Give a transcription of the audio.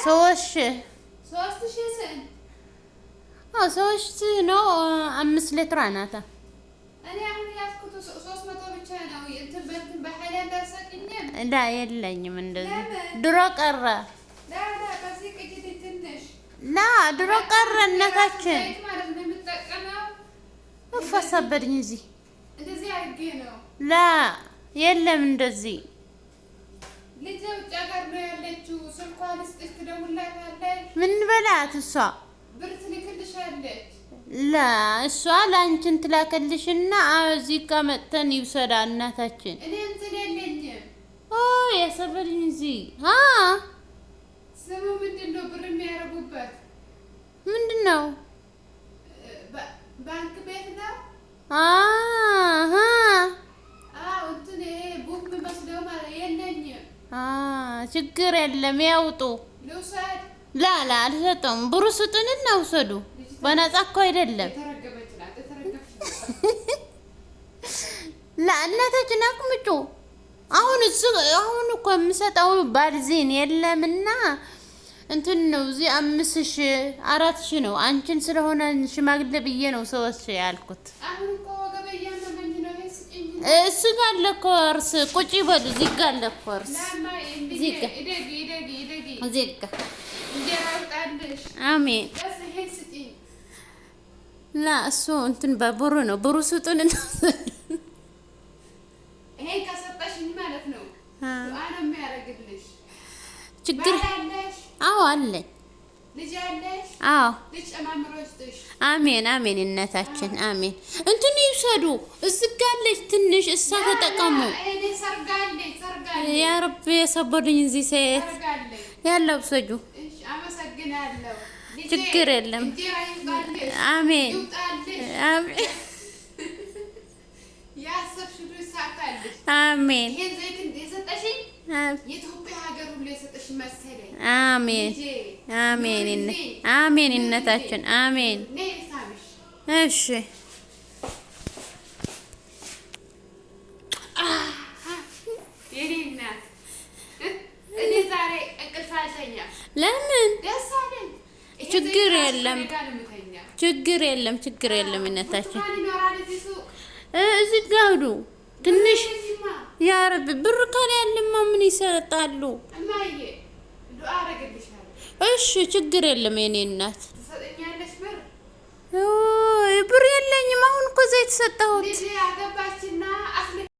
3000። 3000 ስንት? አዎ 3000 ነው። 5 ሊትር ናታ። እኔ አሁን ያዝኩት 300 ብቻ ነው። እንትን በእንትን በሀይላንድ አትሰጪኝም? لا የለኝም እንደዚህ። ለምን? ድሮ ቀረ። لا لا በዚህ ቅጂልኝ ትንሽ። لا ድሮ ቀረ እናታችን። ዘይት ማለት ነው የምጠቀመው። እፍ አሳበድኝ እዚህ። እንደዚህ አድርጌ ነው። لا የለም እንደዚህ። ልጄ ውጭ ሀገር ነው ያለችው። ስልኳን ልስጥሽ፣ ትደውልላታለሽ። ምን በላት እሷ? ብር ትልክልሻለች። لا እሷ ለአንቺን ትላከልሽና እዚህ ጋ መጥተን ይውሰዳ እናታችን። እኔ እንትን የለኝም። ኦ ያሰበድኝ እዚህ አ ስሙ ምንድን ነው ብር የሚያደርጉበት? ምንድን ነው? ባንክ ቤት ነው። አሀ። አዎ እንትን ይሄ book የሚመስለው ማለት የለኝም። አ ችግር የለም ያውጡ። ልውሰድ? لا لا አልሰጠውም። ብሩ ስጡንና ውሰዱ። በነፃ እኮ አይደለም። የተረገመች ናት፣ የተረገመች ናት። لا እናታችን አቅምጩ። አሁን እሱ አሁን እኮ የምሰጠው ባልዚን የለምና እንትን ነው እዚህ 5000 4000 ነው። አንቺን ስለሆነ ሽማግሌ ብዬ ነው 3000 ያልኩት። አሁን እኮ ወገቤ እያመመኝ ነው። ይሄን ስጭኝ። እሱ ጋር አለ እኮ እርስ ቁጭ ይበሉ። እዚህ ጋር አለ እኮ እርስ። ላማ እዚህ ጋር። እደጊ እደጊ እደጊ። እዚህ ጋር። እንጀራ ይውጣልሽ። አሜን። بس ይሄን ስጭኝ። لا እሱ እንትን በብሩ ነው። ብሩ ስጡን እና ይሄን ከሰጠሽኝ ማለት ነው ዱዓ ነው የሚያደርግልሽ። ችግር ባል አለሽ? አዎ አለኝ። ልጅ አለሽ? አዎ። ልጅ ጨማምሮ ይስጥሽ። አሜን አሜን። እናታችን አሜን። እንትን ይውሰዱ። እዚህ ጋር አለች ትንሽ እሷ ተጠቀሙ። እኔ ሰርጋለኝ ሰርጋለኝ። يا ربي የሰበዱኝ እዚህ ሴት። ሰርጋለኝ። ያለው ውሰጁ። እሺ አመሰግናለሁ። ልጄ ችግር የለም። እንጀራ ይውጣልሽ። አሜን። ይውጣልሽ። አሜን። ያሰብሽው ይሳካልሽ። አሜን። ይሄን ዘይት የሰጠሽኝ የኢትዮጵያ ሀገር ሁሉ የሰጠሽ መሰለኝ። አሜን። ልጄ አሜን። ኑሪልኝ። አሜን። እናታችን አሜን። ነይ ልሳምሽ። እሺ። የኔ እናት እኔ ዛሬ እንቅልፍ አልተኛም። ለምን? ደስ አለኝ። ይሄ ችግር ዘይት ራሱ የለም። እኔ ጋር ነው የምተኛው። ችግር የለም። ችግር የለም እናታችን። ብርቱካን ይኖራል እዚህ ሱቅ። እዚህ ጋር ሂዱ ትንሽ። እዚህማ يا ربي ብር ካል ያለማ ምን ይሰጣሉ? እማዬ ዱዓ አደርግልሻለሁ። እሺ ችግር የለም የኔ እናት። ትሰጠኛለሽ ብር? ኦይ ብር የለኝም። አሁን እኮ ዘይት ሰጠሁት። ልጄ አገባችና አስልክ